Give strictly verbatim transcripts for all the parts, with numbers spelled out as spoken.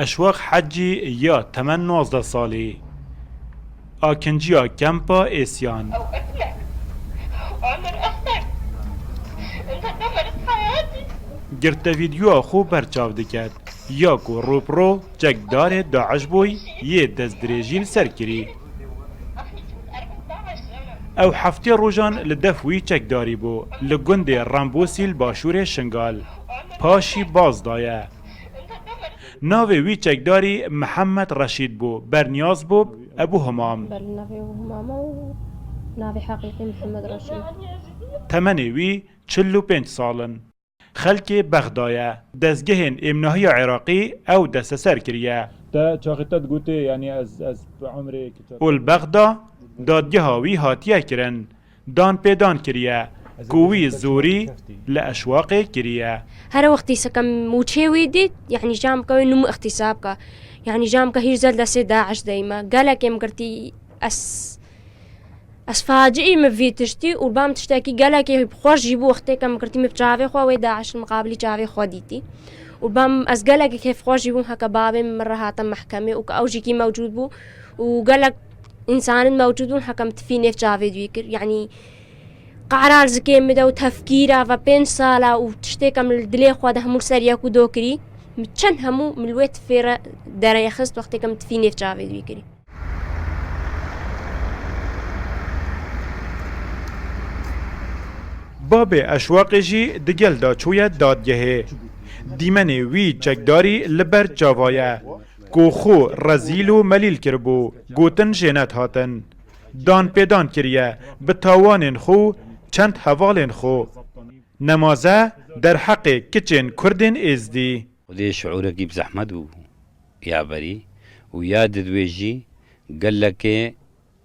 Eşwaq Hecî ya temen nozdeh salî, akinciya kempa Êsyan. Girte vîdyoya xwe berçav diket, ya ku rûpro çekdarê DAIŞ bûy yê destdirêjî li ser kirî. Ew heftê rojan li def wî çekdarî bû, li gundê Rembûsî li başûrê Şingal. Paşî baz daye. Navê wî çekdarî Mihemed Reşîd bû, berniyaz bû Ebû Humam. Belê, navê Ebû Humam e û navê heqîqî Mihemed Reşîd. Temenê wî çil û pênc sal in. Xelkê Bexda ye. Dezgehên êmnahiya Iraqî ew desteser kiriye. Te çaxî te digotê, yanî ez, ez bi umrê ki çaxî. Û li Bexda dadgeha wî hatiye kirin. Danpêdan kiriye ku wî zorî li Eşwaqê kiriye. Her wextî sekem mûçê wî dît, yanî cam ke wê nû min îxtîsab ke. Yanî cam ke hîr zel destê DAIŞ deyme. Gelekê min girtî ez, ez faciî min vî tiştî û bam tiştekî gelekê xweş jî bû, wextê ke min girtî min bi çavê xwe wê DAIŞ li miqabilî çavê xwe dîtî. Û bam ez gelekê kêfxweş jî bûm heke bavê min min re hate mehkemê û ke ew jî kî mewcûd bû û gelek însanên mewcûd bûn, heke min tifî nêv çavê dû kir. Yanî qehra li zikê min de û tefkîra ve pênc sala û tiştê ke min li dilê xwe de hemû li ser yek û do kirî. Min çend hemû min li wê tifê re derê xist wextê ke min tifî nêv çavê dû kirî. Babê Eşwaqê jî di gel de çûye dadgehê. Dîmenê wî çekdarî li ber çava ye. Ku xwe rezîl û melîl kiribû, gotin jênet hatin. Danpêdan kiriye bi tawanên xwe û çend hevalên xwe. Nemaze derheqê kiçên Kurdên Êzdî. Xwedê şiûrekî bi zehmet bû, ya berî û ya didwê jî gelekê,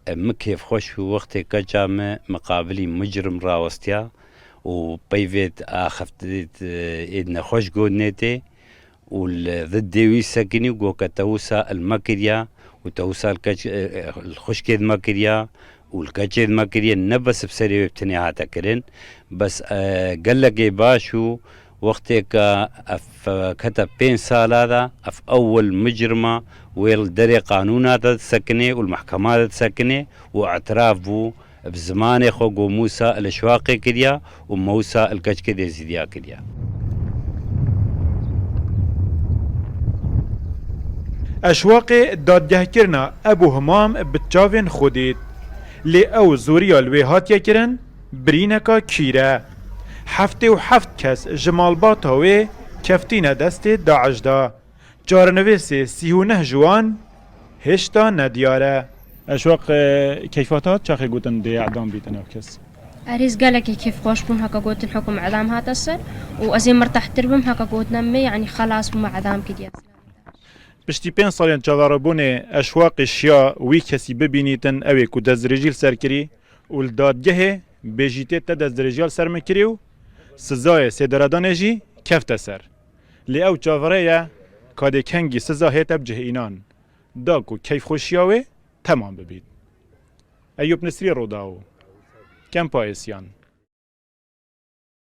e, min kêfxweş bû wextê keça min miqabilî micrim rawestiya û peyvêt axiftit, e, êd nexweş gotinê tê û li zidê wî sekinî û goke te wisa li me kiriya û te wisa li keç, e, e, li xwişkê di me kiriya û li keçê di me kiriye, ne bes bi serê wê bi tenê hate kirin. Bes, e, gelekê baş û wextê ke ev, e, kete pênc sala de, ev ewil micrima wê li derê qanûna de disekine û li mehkema de disekine û îtiraf bû, bi zimanê xwe got, Mûsa li Şwaqê kiriya û me wisa li keçkê Dêzîdiya kiriya. Eşwaqê dadgehkirina Ebû Humam bi çavên xwe dît. Lê ew zoriya li wê hatiye kirin, birîneka kîr e. Heftê û heft kes ji malbata wê keftîne destê DAIŞ de. Çarenivîsê sî û neh ji wan hêşta nediyar e. Eşwaq, e, keyfa te hat çaxê gotin dê edam bîtin ev kes? Erê, ez gelekî kêfxweş bûm heke gotin hukm edam hate ser û ez ê mirtehtir bim heke gotine me, yanî xelas bûme, edam kiriye. Piştî pênc salên çaverêbûnê Eşwaqê şiya wî kesî bibînîtin, ew ê ku destdirêjî li ser kirî û li dadgehê bêjîtê te destdirêjiya li ser min kirî û sizayê sêderedanê jî kefte ser. Lê ew çaverê ye, ka dê kengî siza hête bi cih înan, da ku keyfxweşiya wê temam bibît. Eyûp Nisrî, Rodaw, Kempa Êsyan.